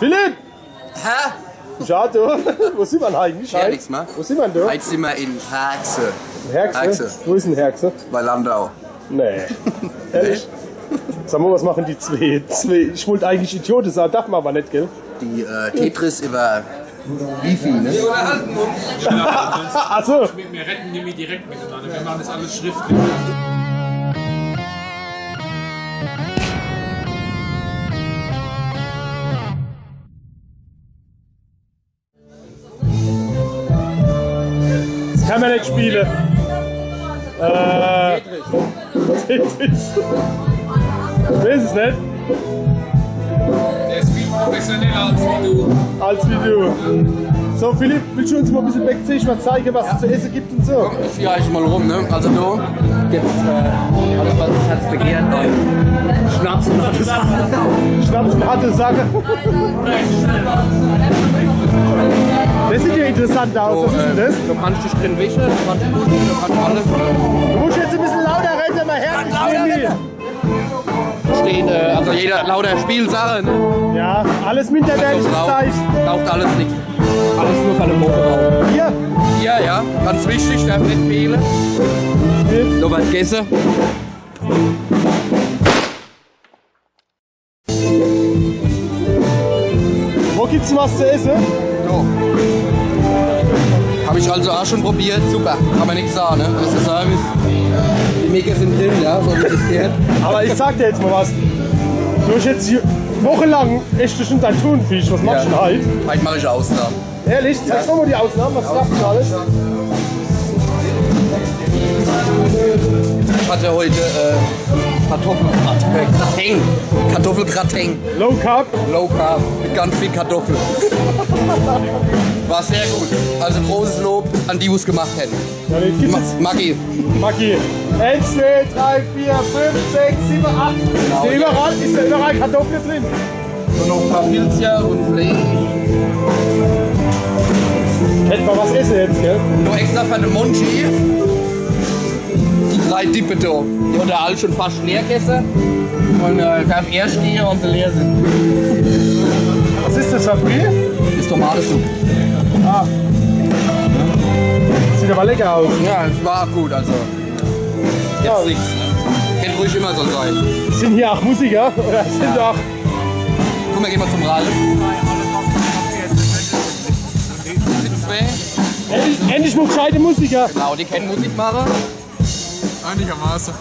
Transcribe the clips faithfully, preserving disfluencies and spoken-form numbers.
Philipp! Hä? Schade. Wo sin mer eigentlich? Ja, nix mehr. Wo sin mer denn da? Heute sind wir in Herxe. Herxe? Herxe. Wo is denn Herxe? Bei Landau. Nee. Ehrlich? Sag mal, was machen die zwei? Zwei. Ich wollte eigentlich Idioten sagen, darf man aber nicht, gell? Die äh, Tetris über Wifi, ne? Also. Wir, wir reden nämlich direkt miteinander. Wir machen das alles schriftlich. Das kann man nicht spielen. Äh, Tetris. Ich weiß es nicht. Der ist viel professioneller als wie du. Als wie du. So, Philipp, willst du uns mal ein bisschen Backstage was zeigen, was es zu essen gibt und so? Ich führe euch mal rum, ne? Also da gibt's äh, alles, was das Herz begehrt. Und Schnaps und harte Sachen. Schnaps und harte Sachen. Das sieht ja interessant aus. Was ist denn das? Du kannst dich drin wischen, du kannst pusten, du kannst alles. Du musst jetzt ein bisschen lauter reden, mal her. Lauter reden. Stehen, äh, also jeder lauter Spielsachen, ne? Ja, alles minderwertiges Zeug. Braucht alles nichts. Alles nur für eine Motorhaube. Hier? Ja, ja, ganz wichtig, darf nicht fehlen. Nur was gegessen. Wo gibt's denn was zu essen? So. Hab ich also auch schon probiert. Super. Kann man nichts sagen, ne? Das ist der Service. Die Mega sind drin, ja, so wie es gehört. Aber ich sag dir jetzt mal was. Du hast jetzt hier wochenlang echt schon dein Thunfisch. Was machst du denn heute? Heute mache ich eine Ausnahme. Ehrlich? Zeig doch mal die Ausnahme. Was gab's denn alles? Ich hatte heute äh, Kartoffelgratin. Kartoffelgratin. Low Carb? Low Carb, mit ganz viel Kartoffel. War sehr gut. Also großes Lob an die, die es gemacht haben. Ja, den gibt's jetzt. Maggi. Maggi. Eins, zwei, drei, vier, fünf, sechs, sieben, acht. Genau. Ist da überall, ist da überall Kartoffeln drin? Und noch ein paar Pilze und Fleisch. Hätte man was essen jetzt, gell? Nur extra für den Monchi. Die drei Dippe da. Die hat der Al schon fast leer gegessen. Und äh, darf erst die, wenn sie leer sind. Was ist das, Sabri? Das ist Tomatensuppe. Ah. Sieht aber lecker aus. Ja, es war gut, also. Jetzt nichts. Kann ruhig immer so sein. Sind hier auch Musiker? Oder sind da auch Guck mal, gehen wir zum Ralf. Sind zwei. Endlich, endlich mal gescheite Musiker. Genau, die können Musik machen. Einigermaßen.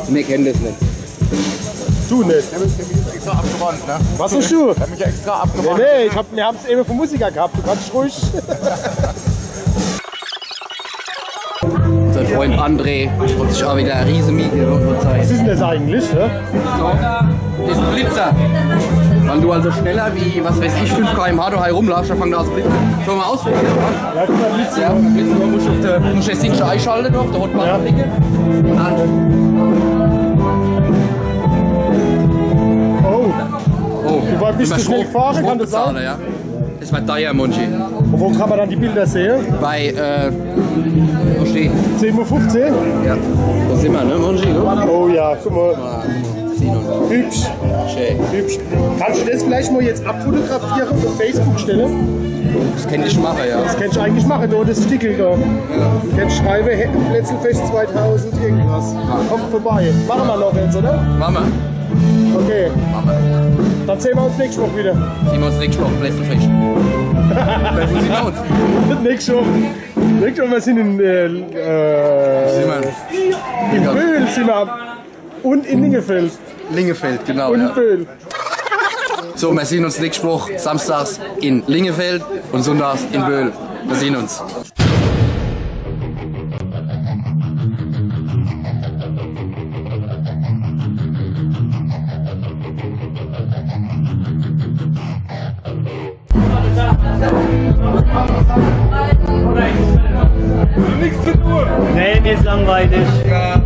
Wir kennen das nicht. Du nicht. Der hat mich extra abgewandt, ne? Was hast du? Der hat mich ja extra abgewandt. Nee, nee, ich hab, wir haben's eben vom Musiker gehabt. Du kannst ruhig. Sein Freund André hat sich auch wieder eine riesen Miete gezeigt. Was ist denn das eigentlich, ne? So, das ist ein Blitzer. Wenn du also schneller wie, was weiß ich, fünf K M H da herumlaufst, dann fängt er an zu blitzen. Sollen wir ausprobieren, oder? Ja, guck mal, Blitzer. Ja, Blitzer, du musst, auf der, du musst das Ding schon einschalten, auf der Hotbar klicken. Und dann. Oh. Oh. Wie weit bist du schnell gefahren? Kann das sein? Hochbezahler, ja. Das war teuer, Monchi. Und wo kann man dann die Bilder sehen? Bei, äh, wo steht? Zehn Uhr fünfzehn? Ja. Da sind wir, ne, Monchi? Oh ja, guck mal. Hübsch. Schön. Hübsch. Kannst du das vielleicht mal jetzt abfotografieren und auf Facebook stellen? Das könnte ich machen, ja. Das kannst du eigentlich machen, nur das Stickel da. Du kannst schreiben, hey, Plätzelfest zweitausend irgendwas. Kommt vorbei. Machen wir noch eins, oder? Machen wir. Okay. Machen wir. Dann sehen wir uns nächste Woche wieder. Sehen wir uns nächste Woche, Plätzelfest. Wo sehen wir uns? Nächste Woche. Nächste Woche, wir sind in, äh, äh, in Böhl sind wir. Und in Lingefeld. Lingefeld, genau. Und in Böhl. So, wir sehen uns nächste Woche samstags in Lingefeld und sonntags in Böhl. Wir sehen uns. Nichts zu tun. Nee, mir ist langweilig. Ja,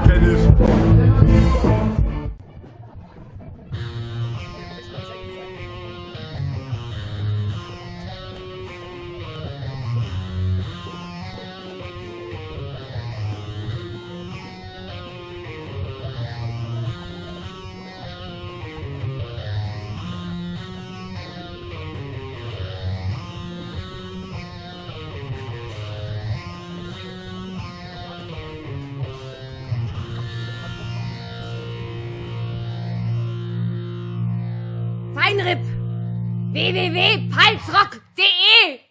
kenn ich. Rip. W W W Palzrock Punkt D E.